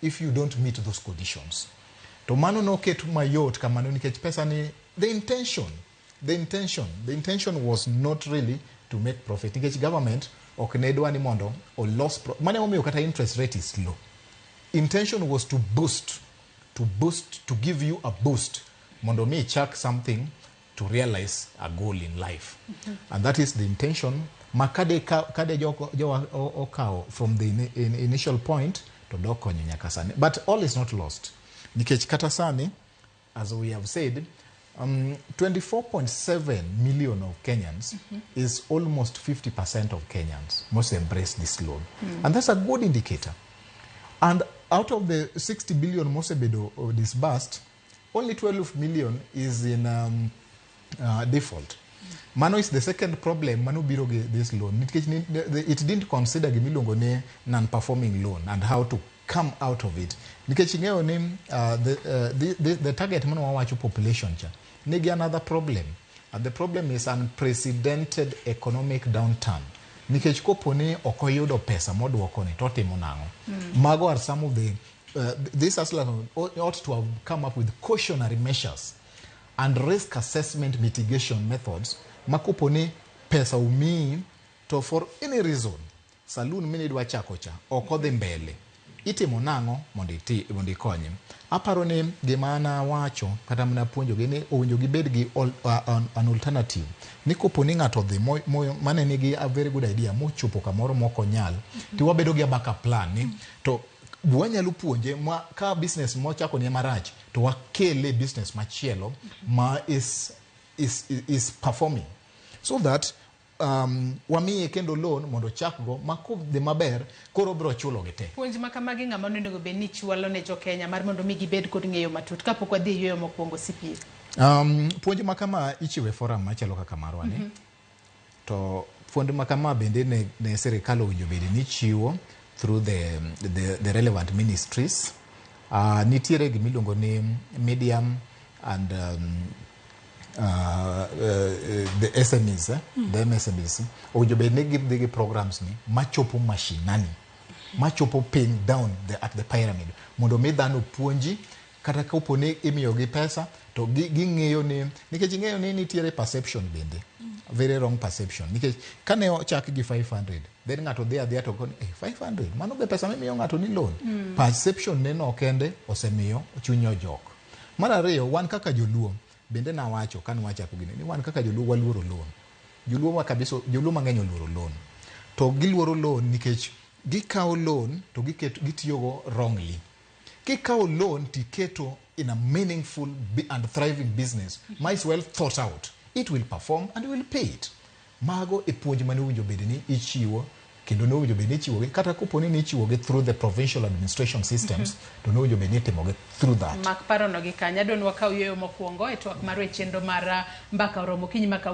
if you don't meet those conditions. To mano noket mayot kamano nikech pesa ni the intention was not really to make profit, nikech government ok ne dwa ni mondo olos mano emomiyo kata interest rate is low. Intention was to boost, to give you a boost mondo mi ichak something to realize a goal in life. And that is the intention ma kade kade jo okawo from the initial point to dok konyo nyaka sani. But all is not lost, nikech kata sani, as we have said, 24.7 million of Kenyans is almost 50% of Kenyans must embrace this loan. And that's a good indicator. And out of the 60 billion mosebedo disbursed, only 12 million is in default. Mano is the second problem mano biro gi this loan. Nikech it didn't consider gimiluongo ni non-performing loan and how to come out of it. Nikech ing'eyo ni the target mano wawacho population cha nigi another problem. And the problem is unprecedented economic downturn. Nikech kopo ni ok oyudo pesa moduoko ni to otimo nang'o? Mago are some of the this Hustler ought to have come up with cautionary measures and risk assessment mitigation methods ma kopo ni pesa omiyi to for any reason saloon minidwa chako cha ok odhi mbele, itimo nang'o mondo iti mondo ikonye? Aparo ni gima nawacho kata mana puonjogi ni owinjo gibed gi an alternative ni kopo ni ng'ato odhi mane nigi a very good idea mochopo kamoro mok onyal, to wabedo gi a backup plan ni to wanyalo puonje ma ka business mochako ni marach to wakele business machielo ma is performing so that wamiye kendo loan mondo ochakgo ma kodhi maber koro biro chulo gi te. Puonj ma kamagi ng'ama onego bed ni chwalo ne jokenya mar mondo mi gibed kod ng'eyo matut kapok wadhi e yueyo mokwongo, CPA? Puonj ma kama ichiwo e forum machalo kaka marwa ni. To puonj ma kama bende ne sirikal owinjo bed ni chiwo through the relevant ministries. Nitiere gimiluongo ni medium and the SMEs, eh? The MSMEs owinjo bed ni gidhi gi programs ni machopo mashinani, machopo piny down at the pyramid mondo mi dhano puonji kata kopo ni imiyogi pesa to ging'eyo ni, nikech ing'eyo ni nitiere perception bende, very wrong perception, nikech kane ochak gi 500 then ng'ato dhi adhiya to koni, eh, 500 mano be pesa mimiyo ng'ato ni loan. Perception ne no kende osemiyo chunye ojok. Mar ariyo, wan kaka joluo bende nawacho kane wachako gini ni wan kaka joluo waluoro loan. Joluo ma kabisa, joluo mang'eny oluoro loan, to giluoro loan nikech gikawo loan to gitiyogo wrongly. Kikawo loan tiketo in a meaningful and thriving business ma is well thought out, it will perform and you will pay it. Mago e puonj mane owinjo bed ni ichiwo kendo ne owinjo bed ni ichiwogi kata kopo ni nichiwogi through the provincial administration systems, to ne owinjo bed ni itimogi through that. Mak parono gi kanya. Adwa ni wakaw yueyo mokwongo e twak marwa e chenro mar Mbaka Oromo okinyi ma kawuono.